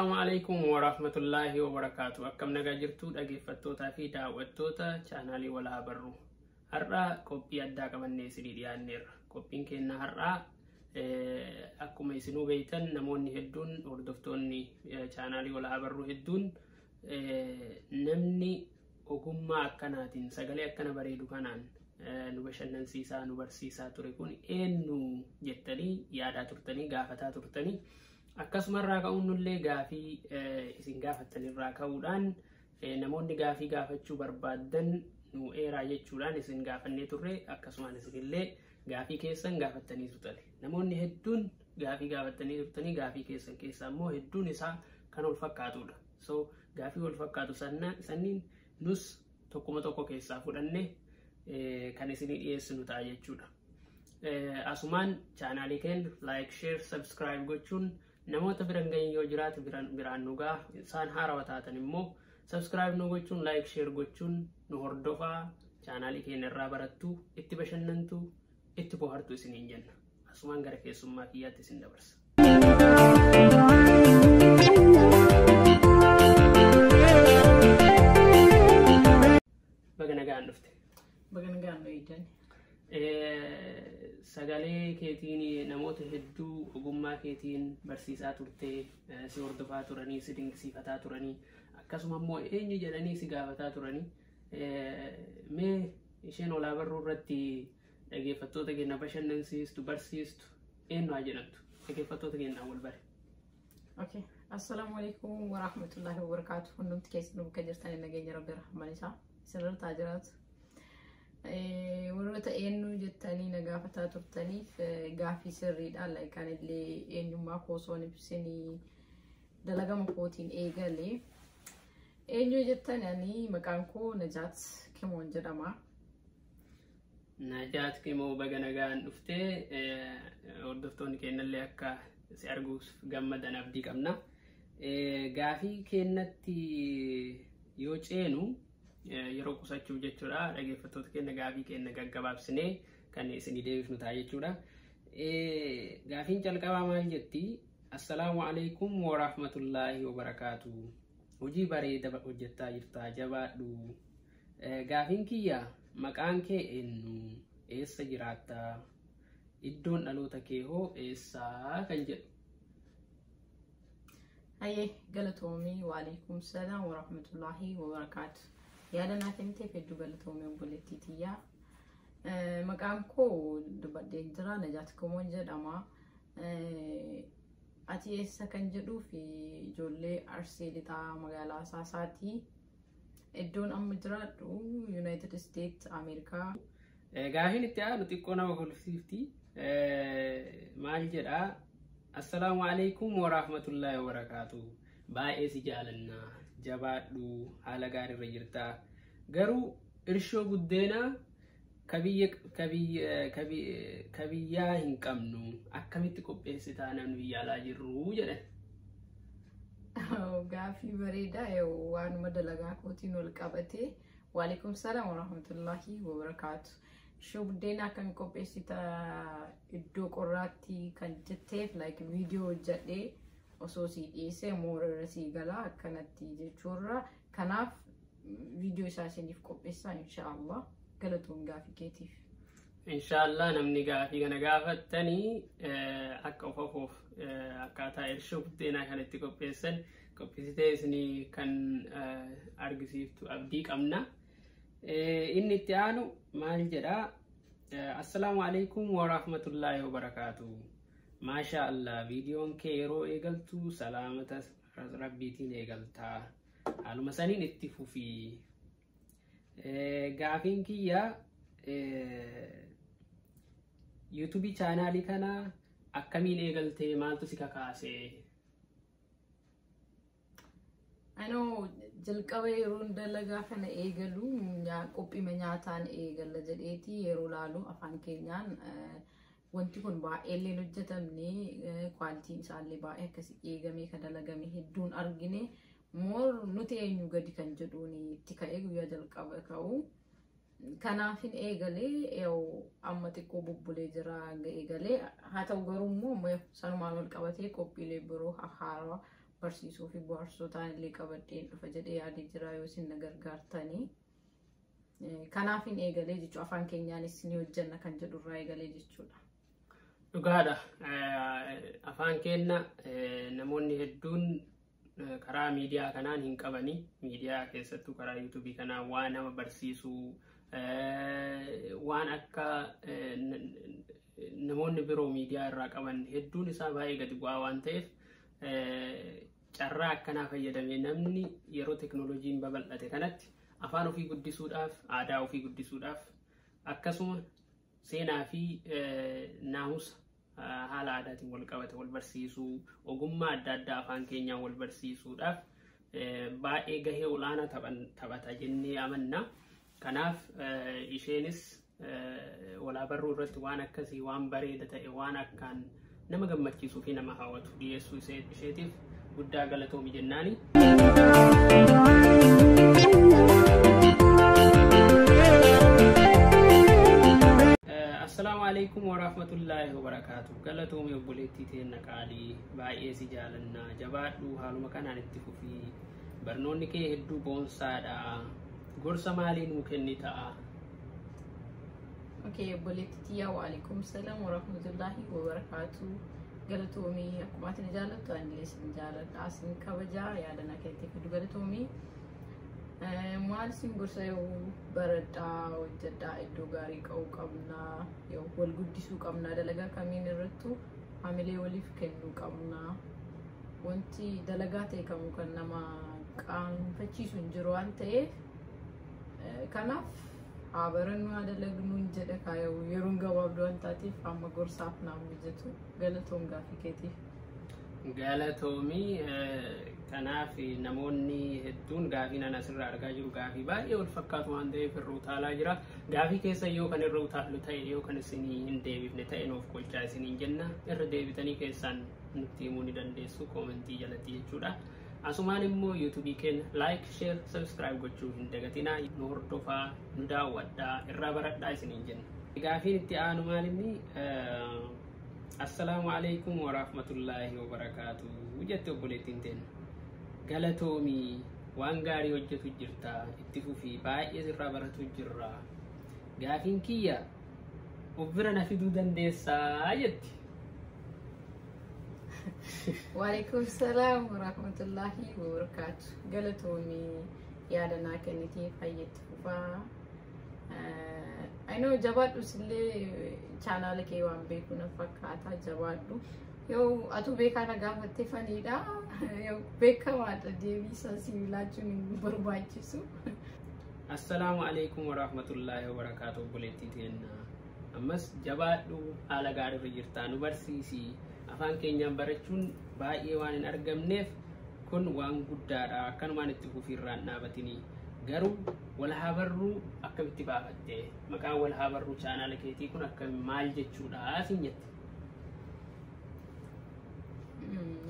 Assalaamu alaikum warahmatullaahi wabarakaatu. Akkam nagaa jirtu dhaggeeffattootaa fi daawwattoota chaanaalii Walaa Barruu. Har'a qophii addaa qabannee isinii dhiyaanneerra. Qophiin keenya har'aa akkuma isinuu beektan namoonni hedduun hordoftoonni chaanaalii Walaa Barruu hedduun namni ogummaa akkanaatiin sagalee akkana bareedu kanaan nu bashannansiisaa nu barsiisaa ture kun eenyu jettanii yaadaa turtanii gaafataa turtanii. Akkasumarraa ka'uun nullee gaafii isin gaafattanirraa ka'uudhaan namoonni gaafii gaafachuu barbaaddan nu eeraa jechuudhaan isin gaafannee turre akkasumaan isinillee gaafii keessan gaafattanii turtan. Namoonni hedduun gaafii gaafattanii turtanii gaafii keessan keessaa immoo hedduun isaa kan wal fakkaatudha. So gaafii wal fakkaatu sanniin nus tokkuma tokko keessaa fudhanne kan isinii dhiyeessinu ta'a jechuudha. Asumaan chaanaalii keenya like, share, subscribe gochuun namoota biran gahin yoo jiraate biraan nu ga'a. Isaan haarawaa taatan immoo subscribe nu gochuun like share gochuun nu hordofaa chaanaalii keenya irraa barattu itti bashannantu itti bohaartu isiniin jenna. Asumaan gara keessummaa kiyyaatti isin dabarsa. Baga nagaan dhufte. Baga nagaan dhufte. Sagalee keetiin namoota hedduu ogummaa keetiin barsiisaa turtee si hordofaa turanii si dinqisiifataa turanii akkasuma immoo eenyu jedhanii si gaafataa turanii mee isheen Walaa Barruu irratti dhaggeeffattoota keenya bashannansiistu barsiistu eenyu haa jedhamtu dhaggeeffattoota keenyaan wal bare. Okay. Assalaamu alaikum warahmatullahi wabarakaatu. Hundumti keessanuu bakka jirtan nageenya Rabbi rahman isaa isinirra jiraatu. Warroota eenyu jettanii na gaafataa turtaniif gaafii sirriidha. Like anillee eenyummaa koo osoo hin ibsinii dalagama kootiin eegale. Eenyu jettan ani maqaan koo Najaat Kimoon jedhama. Najaat Kimoo baga nagaan dhuftee hordoftoonni keenyallee akka si arguuf gammadan abdii qabna. Gaafii keenyatti yoo ceenu yeroo qusachuuf jechuudha dhaggeeffattoota keenya gaafii keenya gaggabaabsinee kan isinii deebifnu ta'a jechuudha. Gaafiin calqabaa maal jetti? Assalaamu alaikum warahmatullaahi wabarakaatu. Hojii bareeda hojjettaa jirta jabaadhu. Gaafiin kiyya maqaan kee eenyu? Eessa jiraatta? Iddoon dhaloota kee hoo eessaa kan jedhu. Hayyee galatoomii waalaikum salaam warahmatullaahi wabarakaatu. Yaada naa kenniteef hedduu galatoomii obboleettii tiyyaa. Maqaan koo dubbadheen jira Najaat Kimoon jedhama. Ati eessa kan jedhuu fi ijoollee Arsii Lixaa magaalaa Asaasaati. Iddoon amma jiraadhu United States Ameerikaa. Gaafiin itti aanu xiqqoo nama kolfisiifti. Maal jedhaa? Assalaamu alaikum warahmatullaahi wabarakaatu. Baay'ee si jaalanna. Jabaadhu haala gaariirra jirta. Garuu irshoo buddeenaa ka biyyaa hin qabnu akkamitti qopheessitaa namni biyya alaa jirru jedhan. Gaafii bareedaa waanuma dalagaa kootiin wal qabate. Waalaikum salaam warahmatullaahi wabarakaatu. Irshoo buddeenaa akkamitti qopheessitaa iddoo qorraatti kan jetteef like viidiyoo hojjedhee osoo sii dhiisee moora sii galaa akkanatti jechuurra. Kanaaf viidiyoo isaa isiniif qopheessaa inshaallah galatoon gaafii keetiif. Inshaallah namni gaafii kana gaafattanii akka of ofuuf akkaataa irshoo buddeenaa kanatti qopheessan qopheessitee isinii kan argisiiftu abdii qabna. Inni itti aanu maal jedhaa? Assalaamu alaikum warahmatullaahi wabarakaatu. Maasha Allah viidiyoon kee yeroo eegaltu salaamata rabbiitiin eegaltaa. Haaluma saniin itti fufii. Gaafiin kiyya yuutuubii chaanaalii kana akkamiin eegaltee maaltu si kakaase? Anoo jalqaba yeroon dalagaa kana eegalu qophiima nyaataan eegalla jedheeti yeroo laalu afaan keenyaan wanti kun baay'eellee hojjetamne kwaalitiin isaallee baay'ee akkasii eegamee kan dalagame hedduun argine moor nuti eenyu gadi kan jedhuun itti ka'ee guyyaa jalqaba ka'u. Kanaafin eegalee amma xiqqoo bubbulee jira eegalee haa ta'u garuu immoo sanumaan wal qabatee qophiilee biroo haarawaa Barsiisuu fi bohaarsoo ta'anillee qabadheen dhufa jedhee yaadee jira yoo isin na gargaartanii. Kanaaf hin eegalee jechuudha. Afaan keenyaanis ni hojjenna kan jedhurraa eegalee jechuudha. Dhugaadha. Afaan keenya namoonni hedduun karaa miidiyaa kanaan hin qabani. Miidiyaa keessattuu karaa yuutuubii kanaan waan nama barsiisuu, waan akka namoonni biroo miidiyaa irraa qaban hedduun isaa baay'ee gadi bu'aa waan ta'eef, carraa akkanaa fayyadamee namni yeroo teknooloojiin babal'ate kanatti afaan ofii guddisuudhaaf, aadaa ofii guddisuudhaaf, akkasuma seenaa fi naamusa haala aadaatiin wal qabate wal barsiisuu, ogummaa adda addaa afaan keenyaan wal barsiisuudhaaf baay'ee gahee olaanaa taphata jennee amanna. Kanaaf isheenis walaabarruu irratti waan akkasii, waan bareeda ta'e, waan akkaan nama gammachiisuu fi nama hawwatu dhiyeessuu isheetiif guddaa galatoomi jennaani. Assalaamu alaikum warahmatullaahi wabarakaatu. Galatoomi obboleettii teenna qaalii, baay'ee si jaalannaa, jabaadhu, haaluma kanaan itti fufii. Barnoonni kee hedduu boonsaadha. Gorsa maalii nuu kennita? Okay, obboleettii tiyyaa, waalaikum salaam warahmatullaahi wabarakaatu. Galatoomii, akkuma ati na jaallattu anillee sin jaaladha, sin kabajaa, yaada na kennite fiduu galatoomii. Maal sin gorsa? Yoo baradhaa, hojjedhaa, iddoo gaarii qa'uu qabnaa, yoo wal guddisuu qabnaa, dalagaa kamiin irrattuu hamilee waliif kennuu qabnaa. Wanti dalagaa ta'e kamuu kan nama qaanfachiisu hin jiru waan ta'eef, kanaaf haa barannu, haa dalagnu jedha. Kaayuu yeroon gabaabduu waan taateef amma gorsaaf naaf mijatu. Galatoom gaaffii keetiif. Galatoomii. Kanaaf namoonni hedduun gaafii nan asirraa argaa jiru gaafii baay'ee wal fakkaatu waan ta'eef irra utaalaa jira. Gaafii keessa yoo kan irra utaallu ta'e, yoo kan isinii hin deebifne ta'e, nuuf kolchaa isiniin jenna. Irra deebitanii keessaan nutti himuu ni dandeessu koomentii jalatti jechuudha. Asumaan immoo yuutuubii keenya like, share, subscribe gochuu hin dagatinaa. Nu hordofaa, nu daawwadhaa, irraa baradhaa isiniin jenna. Gaafiin itti aanu maalinni? Assalaamu alaikum warahmatullaahi wabarakaatu jette obboleettiin teenya. Galatoomii, waan gaarii hojjetu jirta, itti fufii, baay'ee sirraa baratu jirra. Gaafiin kiyya, of bira na fiduu dandeessaa jetti. Waalaikum salaam warahmatullaahi wabarakaatu. Galatoomii, yaada naa kennitee fayyetti fufaa. I know, jabaadhus illee chaanaala kee waan beeku na fakkaata, jabaadhu. Yoo atu beekaa na gaafatte faniidha. Yoo beekamaadha, deebii isaa siif laachuun hin barbaachisu. Assalaamu alaikum warahmatullaahi wabarakaatu obboleettii teenya. Ammas jabaadhu, haala gaariirra jirtaa, nu barsiisi. Afaan keenyaan barachuun baay'ee waan hin argamneef kun waan guddaadha. Akkanumaan itti fufiirraan dhaabatinii. Garuu wal haa barruu akkamitti baafatte? Maqaan wal haa barruu chaanaala keetii kun akkam, maal jechuudha siin jette.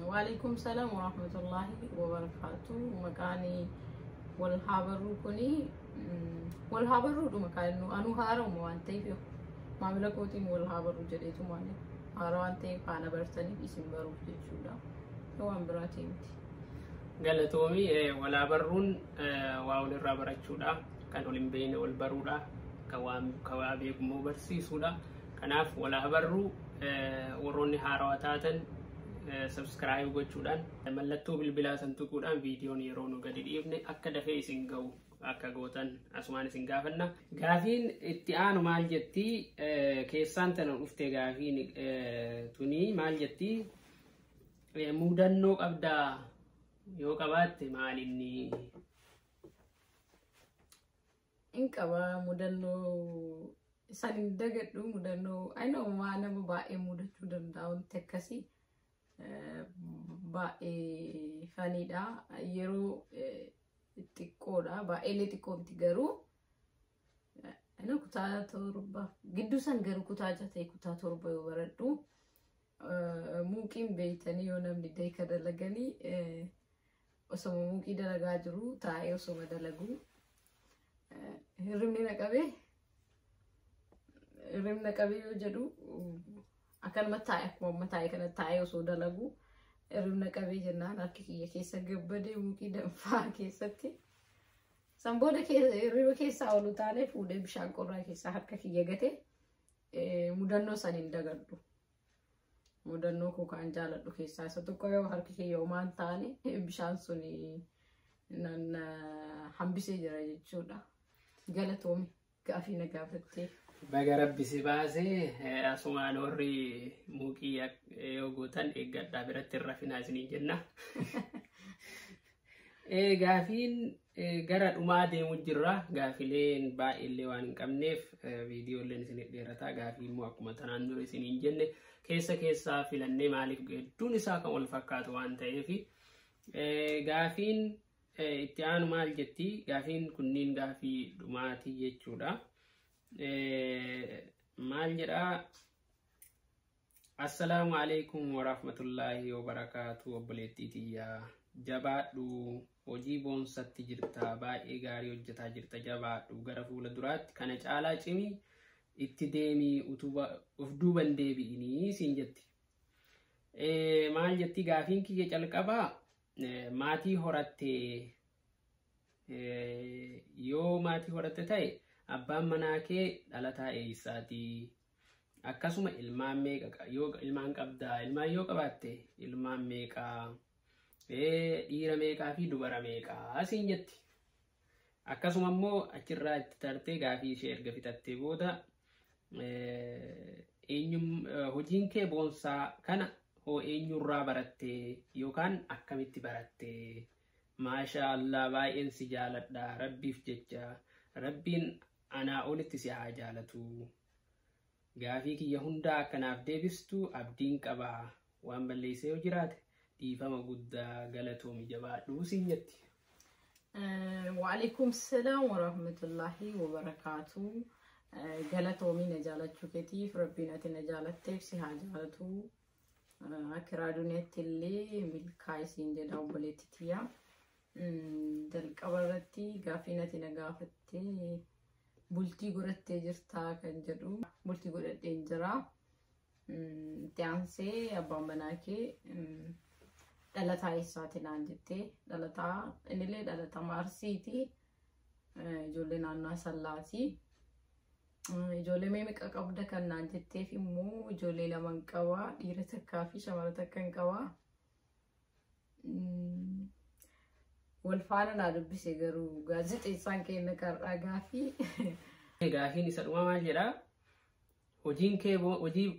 Waalaikum salaam warahmatullaahi wabarakaatu. Maqaan wal haa barruu kuni wal haa barruudha maqaan inni anuu haaroma waan ta'eef maamila kootiin wal haa barruu jedheetu maali haara waan ta'eef haana bartaniif isin baruuf jechuudha. Waan biraatii miti. Galatoomii, wal haa barruun waa walirraa barachuudha. Kan ol hin beekne wal baruudha. Kan waa beeku immoo barsiisuudha. Kanaaf wal haa barruu warroonni haarawaa taatan subscribe gochuudhaan, mallattoo bilbilaa san tuquudhaan viidiyoon yeroo nu gadi dhiifne akka dafee isin ga'u akka gootan asumaan isin gaafanna. Gaafiin itti aanu maal jetti? Keessaan tana dhufte gaafiin tuni maal jetti? Mudannoo qabdaa? Yoo qabaatte maalinni? In qaba, mudannoo san hin dagadhu. Mudannoo I know waa nama baay'ee mudachuu danda'a, wanti akkasii baay'ee faniidha. Yeroo xiqqoodha, baay'eellee xiqqoo miti garuu, I know kutaa 7 gidduu san garuu, kutaa 6 ta'e kutaa 7 yoo baradhu, muuqiin beeytanii yoo namni deeka dalaganii, osoma muuqii dalagaa jiru taa'ee osoma dalaguu hirribni na qabee. Hirribni na qabee yoo jedhu, akkanuma taa'e, akkuma amma taa'e kana taa'ee osoo dalagu Hirribna qabee jennaan harki kiyya keessa gabbadee muqii danfaa keessatti. San booda hirriba keessaa ol utaalee fuudhee bishaan qorraa keessaa harka kiyya gatee mudannoo san hin dagadhu. Mudannoo koo kan jaaladhu keessaa isa tokko yoo harki kiyya homaa hin taane bishaan sun nan hambisee jira jechuudha. Galatoomi gaafii na gaafattee. Baga rabbi si baasee. Asumaan warri muqii yoo gootan eeggadhaa, biratti hin rafinaa isiniin jenna. Gaafiin gara dhumaa deemu jirra. Gaafileen baay'eellee waan hin qabneef viidiyoolleen isin dheerataa. Gaafii immoo akkuma tanaan dura isiniin jenne keessa keessaa filannee, maaliif hedduun isaa kan wal fakkaatu waan ta'eef. Gaafiin itti aanu maal jetti? Gaafiin kunniin gaafii dhumaatii jechuudha. Maal jedhaa? "Assalaamu alaikum warahmatullaahi wabarakaatu. Obboleettii tiyyaa, jabaadhu, hojii boonsatti jirta, baay'ee gaarii hojjetaa jirta, jabaadhu, gara fuula duraatti kana caalaa cimii itti deemii, utuba of duuban deebi'inii" siin jetti. Maal jetti? "Gaafiin kiyya calqabaa, maatii horattee? Yoo maatii horatte ta'e, abbaan manaa kee dhalataa eessaati? Akkasuma ilmaan meeqa, yoo ilmaan qabdaa, ilmaan yoo qabaatte ilmaan meeqaa, dhiira meeqaa fi dubara meeqaa?" siin jetti. Akkasuma immoo achirraa itti tartee gaafii ishee erga fixattee booda, "Hojiin kee boonsaa kana hoo eenyurraa barattee yookaan akkamitti barattee? Maashaa Allah, baay'een si jaaladha rabbiif jecha, rabbiin anaa olitti si haa jaalatu. Gaafii kiyya hundaa akkanaaf deebistu abdiin qabaa. Waan balleessee yoo jiraate dhiifama guddaa, galatoomi, jabaadhuu" siin jetti. Waalaikum salaam warahmatullahi wabarakaatu. Galatoomii na jaalachuu keetiif, rabbiin ati na jaalatteef si haa jaalatu. Akiraa duniyaatti illee milkaa isiin jedha, obboleetti tiyya. Jalqaba irratti gaafiin ati na gaafatte bultii godhattee jirtaa kan jedhu, bultii godhadheen jira. Itti aansee abbaan manaa kee dhalataa eessaati naan jettee, dhalataa innillee dhalataa Arsiiti. Ijoollee naannoo Asallaati. Ijoollee meeqa qabda kan naan jetteef immoo ijoollee lama qaba. Dhiira takkaa fi shamara takka hin qaba. Wal faana naa dubbise garuu gaazexeessaan keenya karraa gaafii. Gaafiin isa dhuma maal jedhaa? "Hojiin kee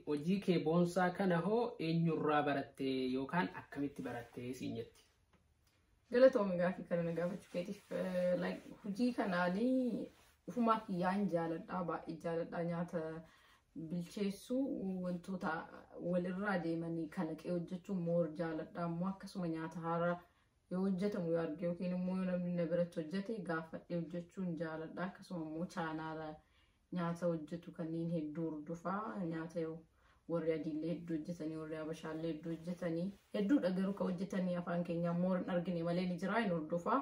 hojii kee boonsaa kana hoo eenyurraa barattee yookaan akkamitti barattee?" siin jetti. Galatoomi gaafii kana na gaafachuu keetiif. Hojii kanaanii ufumaa kiyyaan jaaladhaa, baay'ee jaaladhaa nyaata bilcheessuu, wantoota walirraa deemanii kalaqee hojjechuun more jaaladhaa. Immoo akkasuma nyaata haaraa yoo hojjetamu yoo arge yookiin immoo yoo namni na biratti hojjete gaafadhee hojjechuun jaaladha. Akkasuma immoo chaanaala nyaata hojjetu kanneen hedduu hordofaa, nyaata warri adiillee hedduu hojjetanii, warri habashaallee hedduu hojjetanii hedduudha, garuu kan hojjetanii afaan keenyaa more hin argine malee ni jira, hin hordofaa.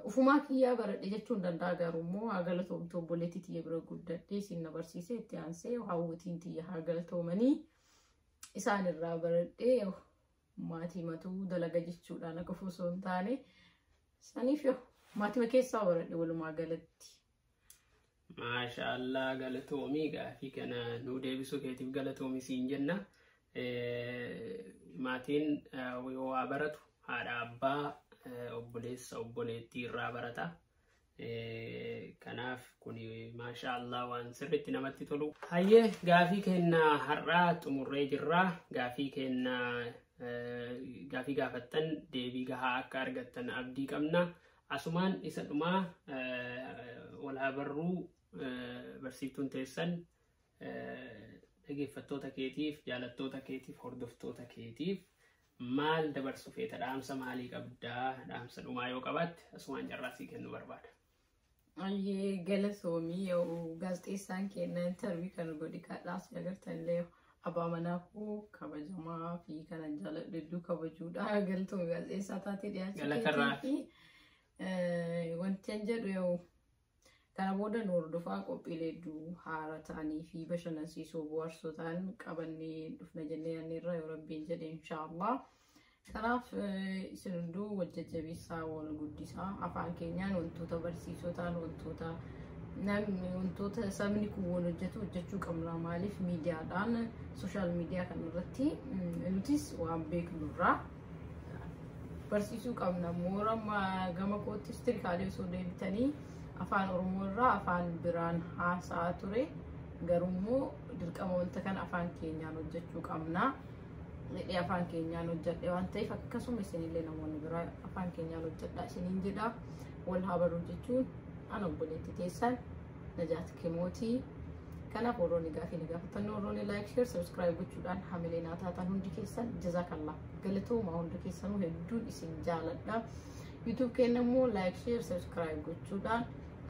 Ufumaa kiyyaa baradhe jechuun danda'a, garuu immoo haa galatoomtu obboleettii tiyya bira guddadhee isin na barsiise. Itti aansee hawwatiin tiyya haa galatoomanii, isaan irraa baradhee. Maatii matuu dalaga jechuudhaan akka osoo hin taane, saniif yoo maatima keessaa baradhe walumaa galatti. Maasha Allah, galatoomii, gaafii kana nuu deebisuu keetiif galatoomii siin jenna. Maatiin yoo waa baratu haadha, abbaa, obboleessa, obboleettii irraa barata. Kanaaf kun maasha Allah waan sirriitti namatti tolu. Hayyee, gaafii kenna har'aa xumurree jirra. Gaafii kenna gaafii gaafattan deebii gahaa akka argattan abdii qabna. Asumaan isa dhumaa wal haa barruu barsiiftuun teessan dhaggeeffattoota keetiif, jaalattoota keetiif, hordoftoota keetiif maal dabarsu feeta? Dhaamsa maalii qabdaa? Dhaamsa dhumaa yoo qabaatte asumaan carraasii kennuu barbaada. Ayyee, galatoomii. Yoo gaazexeessaan keenya interview kana godhi kadhaas agartan illee abbaa manaa koo kabajamaa fi kanan jaaladhu hedduu kabajuudha. Galatoomii gaazexeessaa taatee dhiyaachuu Galatarraa. keetii fi wanti an jedhu yoo kana booda nu hordofaa, qophiilee hedduu haara ta'anii fi bashannansiisoo, bohaarsoo ta'an qabannee dhufna jennee yaadneerra, yoo rabbiin jedhe, inshaallah. Kanaaf isin hunduu wal jajjabeessaa, wal guddisaa, afaan keenyaan wantoota barsiisoo ta'an, wantoota namni, wantoota sabni kun wal hojjetu hojjechuu qabna. Maaliif miidiyaadhaan social media kanarratti nutis waan beeknurraa barsiisuu qabna. Moora gama koottis tirikaalee osoo deebitanii afaan Oromoo irraa afaan biraan haasa'aa ture. Garuummoo dirqama wanta kana afaan keenyaan hojjechuu qabna. Jedhee afaan keenyaan hojjedhe waan ta'eef, akkasuma isinillee namoonni biraa afaan keenyaan hojjedha isiniin jedha. Wal haa baruu jechuun ana obboleettii teessan Najaat Kimootii. Kanaaf warroonni gaafii ni gaafatan, warroonni like, share, subscribe gochuudhaan hamilee naa taatan hundi keessan jazakallah, galatoomaa. Hunda keessanuu hedduun isin jaaladha. YouTube keenya immoo like, share, subscribe gochuudhaan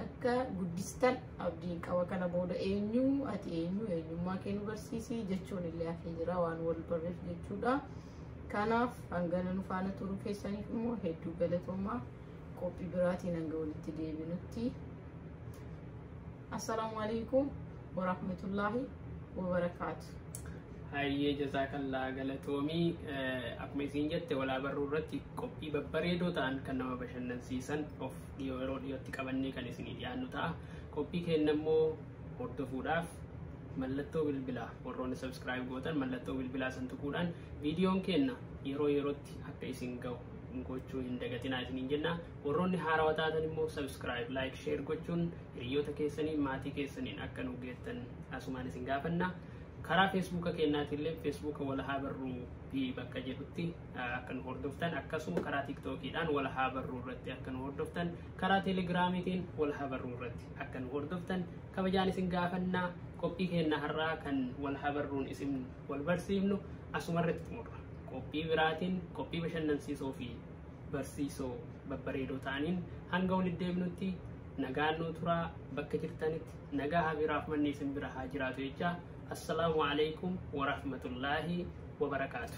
akka guddistan abdiin qaba. Kana booda eenyu ati, eenyu, eenyummaa kee nu barsiisi jechuun illee hafee jira waan wal barreef jechuudha. Kanaaf hangana nu faana turuu keessaniif immoo hedduu galatoomaa. Qophii biraatiin hanga walitti deebinutti. Assalaamu alaikum warahmatullaahi wabarakaatu. Hayyee, jazaakallaa, galatoomii. Akkuma isiin jette, walaa barruu irratti qophii babbareedoo ta'an kan nama bashannansiisan of dhiyoo yeroo dhiyootti qabannee kan isinii dhiyaannu ta'a. Qophii keenya immoo hordofuudhaaf mallattoo bilbilaa warroonni subscribe gootan mallattoo bilbilaa san tuquudhaan viidiyoon keenya yeroo yerootti akka isin gahu gochuu hin dagatinaa isiniin jenna. Warroonni haarawaa taatan immoo subscribe, like, share gochuun hiriyoota keessanii, maatii keessaniin akka nu geettan asumaan isin gaafanna. Karaa Feesbuuka keenyaatiillee Feesbuuka Walahaa Barruu fi bakka jedhutti akka nu hordoftan, akkasuma karaa Tiktookiidhaan Walahaa Barruu irratti akka nu hordoftan, karaa Teelegiraamiitiin Walahaa Barruu irratti akka nu hordoftan kabajaan isin gaafannaa. Qophii keenya har'aa kan Walahaa Barruun isin wal barsiifnu asumarratti xumurra. Qophii biraatiin, qophii bashannansiisoo fi barsiisoo babbareedoo ta'aniin hanga walitti deebinutti nagaan nuu turaa. Bakka jirtanitti nagaa habiraaf manni isin bira haa jiraatu jecha, assalaamu alaikum warahmatullaahi wabarakaatu.